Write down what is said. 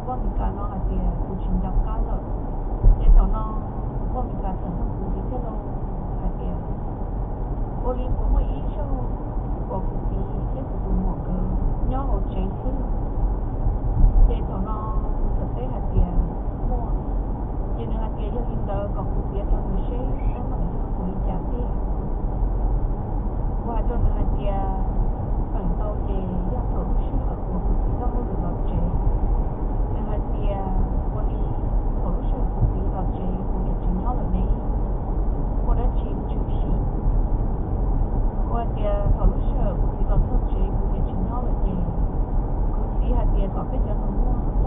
Ua Meskas no hais tias kuv tsis nco qab lawm. Ces thaum no ua Meskas txawm nug kuv txiv thiab lauj hais tias, ua li puas muaj ib zaug uas kuv txiv thiab kuv tus muam nkawd nyob hauv tsev xwb? Ces thaum no kuv txawm teb hais tias muaj. Ces nws hais tias yog li ntawd kom kuv piav rau nws seb teeb meem yog ua li cas tiag. Kuv hais rau nws hais tias feem ntau ces yog thaum lub sij hawm uas kuv txiv coj hauj lwm los tsev. Nws hais tias ua li thaum lub sij hawm kuv txiv los tsev kuv niam tsis nyob lawm ne, ua dab tsi tshwm sim? Kuv hais tias thaum lub sij hawm kuv txiv los txog tsev kuv niam tsis nyob lawm ces kuv txiv hais tias kom peb cov nus muag